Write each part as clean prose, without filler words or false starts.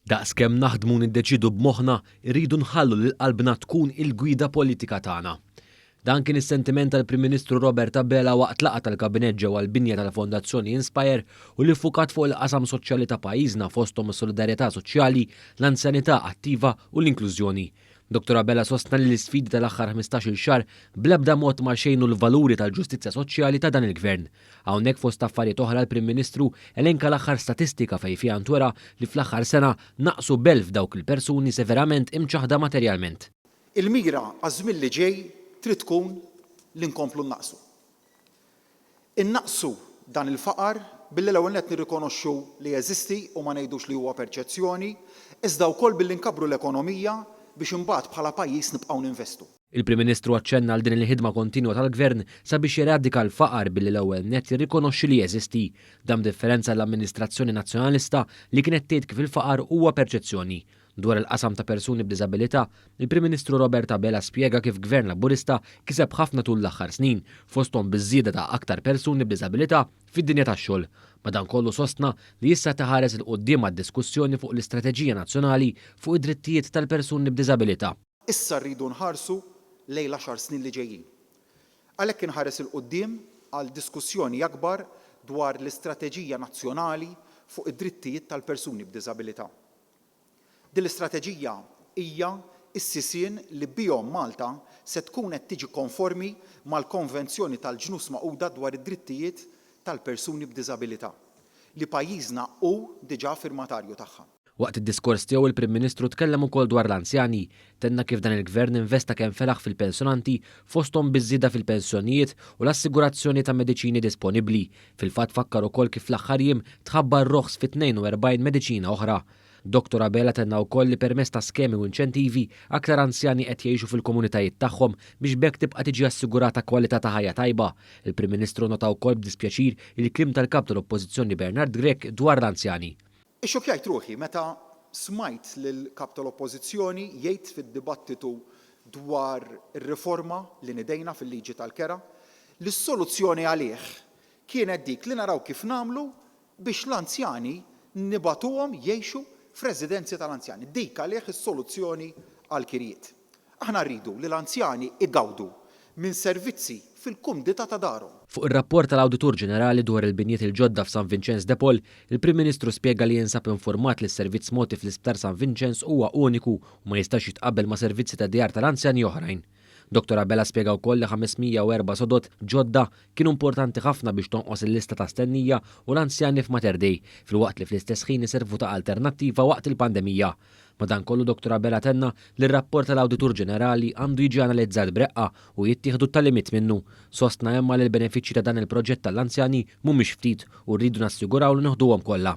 Daqskemm naħdmu u niddeċiedu b'moħħna, irridu nħallu lil qalbna tkun il-gwida politika tagħna. Dan kien is-sentiment tal-Prim Ministru Robert Abela waqt laqgħa tal-Kabinett ġewwa l-binja tal-Fondazzjoni Inspire u li ffukat fuq il-qasam soċjali ta' pajjiżna fosthom is-solidarjetà soċjali, l-anzjanità attiva u l-inklużjoni. Dottor Abela sostna li l-isfidi tal-aħħar 15-il xahar bl-ebda mod ma xejnu l-valuri tal-ġustizzja soċjali ta' dan il-Gvern. Hawnhekk fost affarijiet oħra l-Prim Ministru elenka l-aħħar statistika fejn fiha ntwera li fl-aħħar sena naqsu b'elf dawk il-persuni severament imċaħħda materjalment. Il-mira għaż-żmien li ġej trid tkun li nkomplu nnaqqsu. Innaqqsu dan il-faqar billi l-ewwel nett nirrikonoxxu li jeżisti u ma ngħidux li huwa perċezzjoni, iżda wkoll billi nkabbru l-ekonomija biex imbagħad bħala pajjiż nibqgħu ninvestu. Il-Prim Ministru aċċenna għal din il-ħidma kontinwa tal-Gvern sabiex jeradika l-faqar billi l-ewwel nett jirrikonoxxi li jeżisti. Dan b'differenza għall-amministrazzjoni Nazzjonalista li kienet tgħid kif il-faqar huwa perċezzjoni. Dwar il-qasam ta' persuni b'diżabilità, il-Prim Ministru Robert Abela spjega kif Gvern Laburista kiseb ħafna tul l-aħħar snin, fosthom biż-żieda ta' aktar persuni b'diżabilità fid-dinja tax-xogħol. Madankollu sostna li issa qed iħares 'il quddiem għad-diskussjoni fuq l-istrateġija nazzjonali fuq id-drittijiet tal-persuni b'diżabilità. Issa rridu nħarsu lejn l-għaxar snin li ġejjin. Għalhekk inħares 'il quddiem għal diskussjoni akbar dwar l-istrateġija nazzjonali fuq id-drittijiet tal-persuni b'diżabilità. Din l-istrateġija hija s-sisien li bihom Malta se tkun qed tiġi konformi mal-Konvenzjoni tal-Ġnus Magħquda dwar id-Drittijiet tal-Persuni b'Diżabilità, li pajjiżna hu diġà firmatarju tagħha. Waqt id-diskors tiegħu il-Prim Ministru tkellem ukoll dwar l-anzjani. Tenna kif dan il-Gvern investa kemm felaħ fil-pensjonanti fosthom biż-żieda fil-pensjonijiet u l-assigurazzjoni ta' mediċini disponibbli. Fil-fatt fakkar ukoll kif fl-aħħar jiem tħabbar roħs fi 42 mediċina oħra. Dottor Abela tenna wkoll li permezz ta' skemi u inċentivi, aktar anzjani qed jgħixu fil-komunitajiet tagħhom biex b'hekk tibqa' tiġi assigurata kwalità ta' ħajja tajba. Il-Prim Ministru nnota wkoll b'dispjaċir il-kliem tal-Kap tal-Oppożizzjoni Bernard Grech dwar l-anzjani. Ixxukkjajt ruħi meta smajt lill-Kap tal-Oppożizzjoni jgħid fid-dibattitu dwar ir-riforma li nidejna fil-liġi tal-kera li s-soluzzjoni għalih kienet dik li naraw kif nagħmlu biex l-anzjani nibagħtuhom jgħixu f'residenzi tal-anzjani. Dik għalih is-soluzzjoni għall-kirjiet. Aħna rridu li l-anzjani igawdu minn servizzi fil-kumdità ta' darhom. Fuq ir-rapport tal-Awditur Ġenerali dwar il-binjiet il-ġodda f'San Vinċenz de Paul, il-Prim Ministru spjega li jinsab infurmat li s-servizz mogħti fl-Isptar San Vinċenz huwa uniku u ma jistax jitqabbel ma' servizzi ta' djar tal-anzjani oħrajn. Dottor Abela spjega wkoll li 504 sodod ġodda kienu importanti ħafna biex tonqos il-lista ta' stennija u l-anzjani f'Mater Dei, filwaqt li fl-istess ħin iservu ta' alternattiva waqt il-pandemija. Madankollu Dottor Abela tenna li r-rapport tal-Awditur Ġenerali għandu jiġi analizzat b'reqqa u jittieħdu t-tagħlimiet minnu. Sostna imma li l-benefiċċji ta' dan il-proġett għall-anzjani mhumiex ftit u rridu nassiguraw li noħduhom kollha.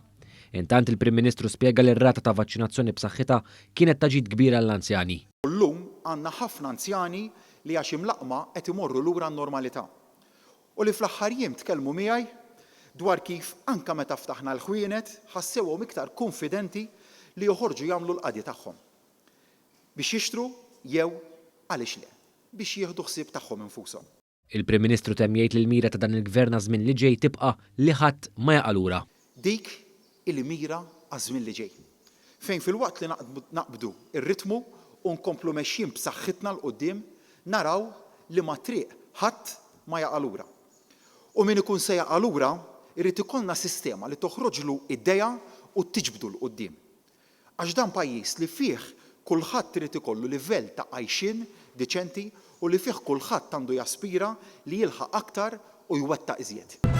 Intant il-Prim Ministru spjega li r-rata ta' vaċċinazzjoni b'saħħitha kienet ta' ġid kbir għall-anzjani. U llum għandna ħafna anzjani li għax imlaqqma qed imorru lura għan-normalità. U li fl-aħħar jiem tkellmu miegħi dwar kif anke meta ftaħna l-ħwienet ħassewhom iktar kunfidenti li joħorġu jagħmlu l-qadi tagħhom. Biex jixtru jew, għaliex le, biex jieħdu ħsieb tagħhom infushom. Il-Prim Ministru temm jgħid li l-mira ta' dan il-Gvern għaż-żmien li ġej tibqa' li ħadd ma jaqa' lura. Dik hi l-mira għaż-żmien li ġej. Fejn filwaqt li naqbdu r-ritmu u nkomplu mexjin b'saħħitna 'l quddiem, naraw li mat-triq ħadd ma jaqa' lura. U min ikun se jaqa' lura, irid ikollna sistema li toħroġlu idejha u tiġbdu 'l quddiem. Għax dan pajjiż li fih kulħadd irid ikollu livell ta' għajxien diċenti u li fih kulħadd għandu jaspira li jilħaq aktar u jwettaq iżjed.